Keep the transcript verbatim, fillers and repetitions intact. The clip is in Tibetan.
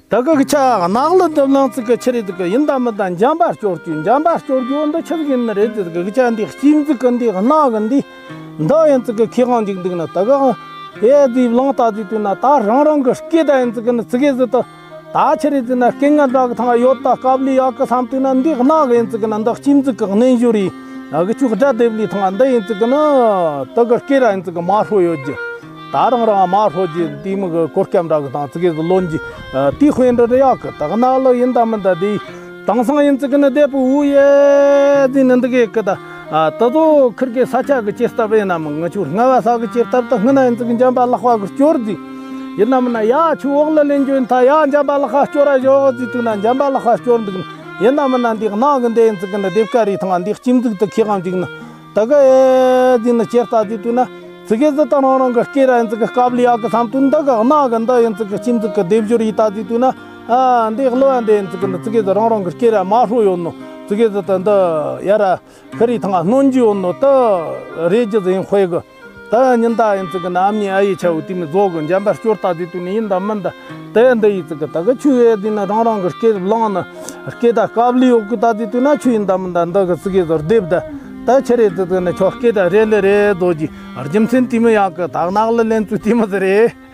ད་གི་གི་ཆ་གནག་ལི་འདི་བླངས་ཙི་གི་ཆི་རེད་ཙི་གི་ཡིན་ད་མིན་ད་འཇམ་པ་སྐྱོར་རྒྱུ། འཇམ་པ་སྐྱོར་རྒྱུ་འདི་ཆི་ཟིག་ཡིན་ནི་རེད་ཙི་གི་གི་ཆ་འདི་ལྕེ་མཛུག་གི་འདི་གནག་གི་འདི་འདི་ཡིན་ཙི་གི་ཁེ་དབང་འཇིག་འདུག་ན། ད་གི་ཨེ་འདི་བླངས་ད་ཟིག་དུས་ན་ད་རང་རང་གི་སྐེ་ད་ཡིན་ཙི་གི་ནི་ཙི་གེ་ཟིག་ད་ད་ཆི་རེད་ཙི་ན་སྐེ་ངན་འདྲ་གི་ཐང་ཡོད་ད་སྐབས་ལི་ཡག་གི་བསམ་དུས་ན་འདི་གནག་གི་ཡིན་ཙི་གི་ན་འདི་ལྕེ་མཛུག་གི་གནོན་ཞོར་ཡིན། ཨ་གི་ཆུ་སྒྲ་སྡེབ་ལི་ཐང་འདི་ཡིན་ཙི་གི་ན་ད་གི་སྐེ་ར་ཡིན་ཙི་གི་མ་ཧྲོ་ཡོད་རྒྱུ། ད་རང་རང་མ་ཧྲོ་རྒྱུ་དེ་མི་གི་གོར་སྐྱམ་འདྲ་གི་ཐང་ཙི་གེ་ཟིག་ལོན་རྒྱུ། ཨ་དེ་དཔེ་འདྲ་རེ་ཡག་གི། ད་གནག་ལི་ཡིན་ད་མིན་ད་དེ་དེང་སང་ཡིན་ཙི་གི་ནི་བདེ་པོ་འུ་ཡེ་ཟིན་ནི་འདི་གེ་གི་ད། ཨ་ད་ཚོ་ཁིར་གེ་ས་ཆ་གི་ཅེར་སྟབས་ཡིན་ན་མི་ང་ཆུ་རྔ་བ་ས་གི་ཅེར་སྟབས་ད་སྔ་ན་ཡིན་ཙི་གི་འཇམ་པ་ལག་པ་གི་སྐྱོར་ཟིག་ཡིན་ན་མིན་ན་ཡ་ཆུ་འོག་ལ་ལེན་རྒྱུ་ཡིན་ད་ཡ་འཇམ་པ་ལག་པ་སྐྱོར་ར་ཞོག་ཟིག་དུས་ན་འཇམ་པ་ལག་པ་སྐྱོར་འདུག་ན། ཡིན་ན་མིན་ན་འདི་གནག་གི་འདི་ཡིན་ཙི་གི་ནི་སྡེབ་ཀ་རེ་ཐང་འདི་ལྕེ་མཛུག་ད་ཁེ་དབང་འཇིག་ན། ད་གི་ཨེ་འདི་ནི་ཅེར་ད་ཟིག་དུས་ན། ཙི་གེ་ཟིག་ད་རང་རང་གི་སྐེ་ར་ཡིན་ཙི་གི་སྐབས་ལི་ཡག་གི་བསམ་དུས་འདི་གི་གནག་གི་འདི་ཡིན་ཙི་གི་ལྕེ་མཛུག་གི་སྡེབ་སྦྱོར་ཡིན་ད་ཟིག་དུས་ན། ཨ་འདི་གློ་བ་འདི་ཡིན་ཙི་གི་ནི་ཙི་གེ་ཟིག་རང་རང་གི་སྐེ་ར་མ་ཧྲོ་ཡོད་ནོ། ཙི་གེ་ཟིག་ད་འདི་ཡ་ར་ཁི་རི་ཐང་སྣོན་རྒྱུ་ཡོད་ནོ་ད་རེད་རྒྱུ་ཟིག་ཡིན་དཔེ་གི། ད་ཉིན་ད་ཡིན་ཙི་གི་ན་ཨ་མྱེས་ཨ་ཡེ་ཆ་བོ་དེ་མི་བཟོ་གི་འཇམ་པ་སྐྱོར་ད་ཟིག་དུས་ནི་ཡིན་ད་མིན་ད་དེ་འདི་ཡིན་ཙི་གི་ད་གི་ཆུ་ཡེ་དེ་ན་རང་རང་གི་སྐེ་བླངས་ན་སྐེ་ད་སྐབས་ལི་ཡོད་གི་ད་ཟིག་དུས་ན་ཆུ་ཡིན་ད་མིན་ད་འདི་གི་ཙི་གེ་ཟིག་སྡེབ་ད། ད་ཆི་རེད་ཙི་གི་ན་ཆོ་སྐེ་ད་རེ་ལེ་རེ་བཟོ་རྒྱུ། རྒྱུ་མཚན་དེ་མི་ཡག་གི་ད་གནག་ལི་ལེན་ཚུལ་དེ་མི་ཟིག་རེད།